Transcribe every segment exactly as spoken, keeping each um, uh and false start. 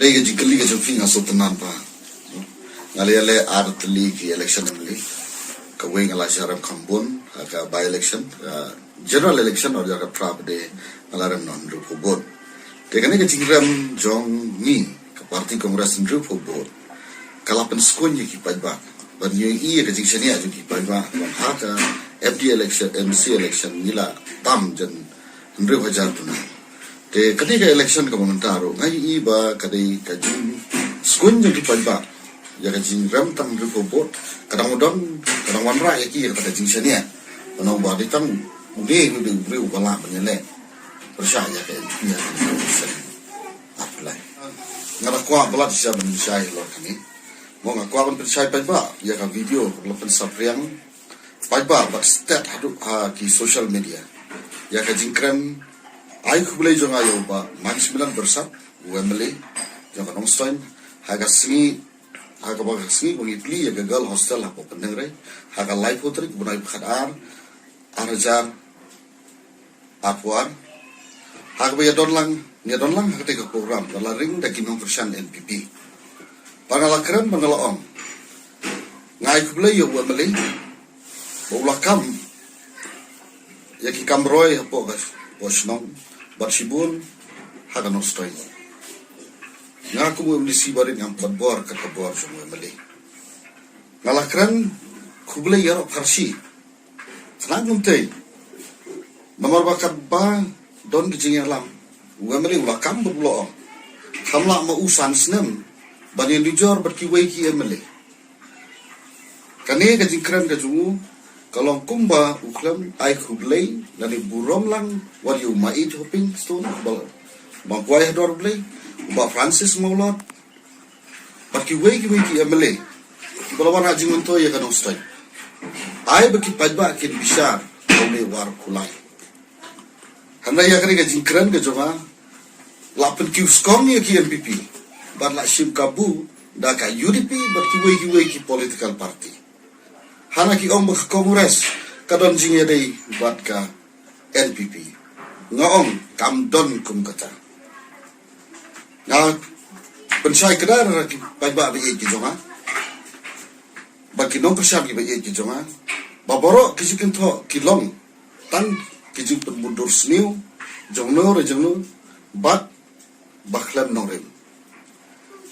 Ka jingkylli ka jong phi nga sngewtynnad ba nga la ïaleh ar tylli ki election M L A. Kawei nga la shah rem kham bun ha ka by election, ka general election, or ka phra bad nga la rem noh hynriewphew vote. Te kane ka jingrem jong ngi ka party Congress hynriewphew vote ka la pynskuiñ ïa ki paidbah. Ban ïohi ïa ka jingshaniah jong ki paidbah, ban ha ka M D election, M C election ngi la tam jan hynriew hajar duna. Te kane ka election kaba mynta ruh nga ïohi ba ka dei ka jingskuiñ jong ki paidbah ïa ka jingrem tang hynriewphew vote. Ka dang don, ka dang wanrah ïa ki ïa kata ka jingshaniah. Ban ong ba dei tang une u dei u briew uba lah ban ïaleh pyrshah ïa ka M P ha ka election. Nga la kwah ba la dei sha ban shai halor kane. Mo nga kwah ban pynshai paidbah ïa ka video la pynsaphriang paidbah bad stet haduh ha ki social media ïa ka jingkren ai khublei jong nga ïa u Bah Mangsmilan Byrsat, u M L A jong ka Nongstoiñ, ha ka sngi, ha kaba ka sngi ba ngi plie ïa ka girl hostel hapoh Pyndengrei ha ka laiphew tarik u bnai ba khatar, ar hajar arphew ar. Ha kaba ïa don lang, ïa don lang ha katei ka program, ka la ring da ki nongkyrshan N P P. Ba nga la kren, ba nga la ong, nga ai khublei ïa u M L A ba u la kam ïa ki kam roi hapoh ka, hapoh shnong bad shibun ha ka Nongstoiñ. Nga kum u M D C barit ngam pat bor kat ka bor jong u M L A. Nga la kren khublei ïa roh pharshi. Khnang kumtei. Namar ba katba don ka jingïalam, u M L A u la kam bad u la ong, kham lah ma u san snem ban ïanujor bad kiwei ki M L A. Kane ka jingkren ka jong u ka long kumba u khlem ai khublei lane burom lang wat ïa u Maieit Hoping Stone, ba, ba kwai hador Blei, u Bah Francis Mawlot, bad kiwei kiwei ki M L A kiba la wanrah jingmyntoi ïa ka Nongstoiñ. Ai ba ki paidbah kin bishar ha une u War Kulai. Hynrei ïa kane ka jingkren ka jong nga la pynkiew skong ïa ki N P P bad la shim kabu da ka U D P bad kiwei kiwei ki political party. Hana ki ong ba ka Congress ka don jingïadei bad ka N P P. Nga ong kam don kum kata. Nga pynshai kdar ïa ki paidbah ba ïeit ki jong nga, ba ki nongkyrshan kiba ïeit ki jong nga, ba baroh ki jingkynthoh ki long tang ki jingpynbyndur sniew jong no re jong no bad ba khlem nongrim.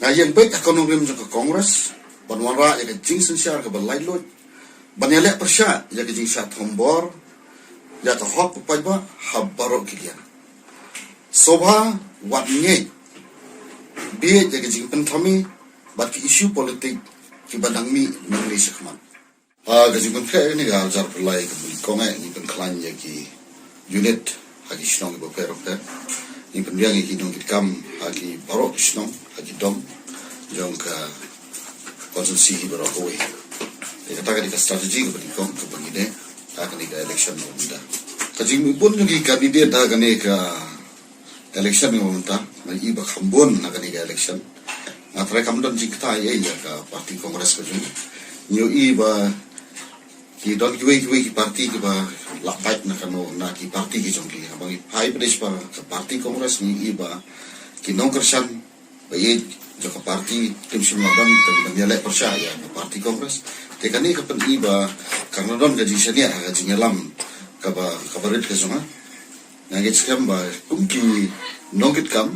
Nga ïeng beit ha ka nongrim jong ka Congress ban wanrah ïa ka jingsynshar kaba laitluid, ban ïaleh pyrshah ïa ka jingshah thombor ïa ka hok u paidbah ha baroh ki liang. Sngewbha wat ngeit bieit ïa ka jingpynthame bad ki issue politik kiba dang mih nangne shakhmat. Ah, ka jingpynkhreh kane ka arhajar arphew lai ka bun kong eh, ngi pynkhlaiñ ïa ki unit ha ki shnong kiba pher pher. Ngi pynbiang ïa ki nongkitkam ha ki baroh ki shnong, ha ki dong jong ka constituency hi baroh kawei. Ïa kata ka dei ka strategy kaba nyngkong kaba ngi dei ha kane ka election ba mynta. Ka jingmihbun jong ki candidate ha kane ka election kaba mynta, nga i ba kham bun ha kane ka election. Nga tharai kam don jingkta ei ei ïa ka party Congress ka jong ngi. Ngi i ba ki don kiwei kiwei ki party kiba lah pait na kano na ki party ki jong ki. Haba ngi phai beit sha ka party Congress ngi i ba ki nongkyrshan ba ïeit jong ka party kim shym la don tang ban ïaleh pyrshah ïa ka party Congress. Te kane ka pyni ba kan don ka jingshaniah ha ka jingïalam kaba, kaba rit ka jong nga. Nga ngeit skhem ba kum ki nongkitkam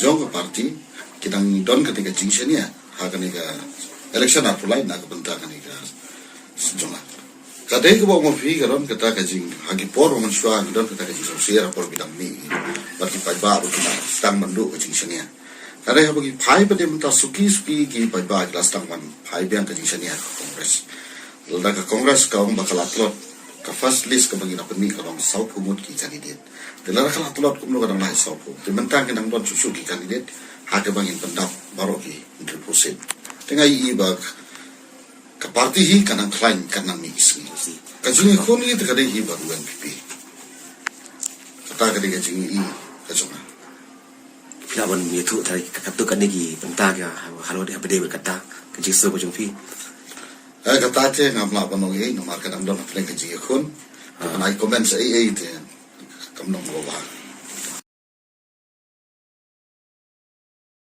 jong ka party ki dang don kata ka jingshaniah ha kane ka election arphew lai na ka bynta kane ka jong nga. Ka dei kaba ong ma phi ka don kata ka jing, ha ki por ba mynshuwa ka don kata ka jingsngewsih ha por ba ki dang mih bad ki paidbah ba ki la sdang ban duh ka jingshaniah. Ka dei haba ki phai pat mynta suki suki ki paidbah ki la sdang ban phai biang ka jingshaniah ha ka Congress. Lada ka Congress ka ong ba ka la tlot, ka first list kaba ngi la pynmih ka long sawphew ngut ki candidate. Te lada ka la tlot kumno ka dang lai sawphew. Te mynta ngi dang don shuh shuh ki candidate ha kaba ngin pyndap baroh ki hynriewphew seat. Te nga i ba ka party hi ka nang khlaiñ, ka nang mih ki sngi. Ka jingïakhun hi te ka dei hi bad u N P P. Kata ka dei ka jingïohi ka jong nga. Phi lah ban ïathuh trai ka katto katne ki bynta ka halor ha pdeng kata ka jingsngew ka jong phi. Eh, kata te ngam lah ban ong ei namar ka dang don hapdeng ka jingïakhun. Te ban ai comment sa ei ei te kam long ba bha.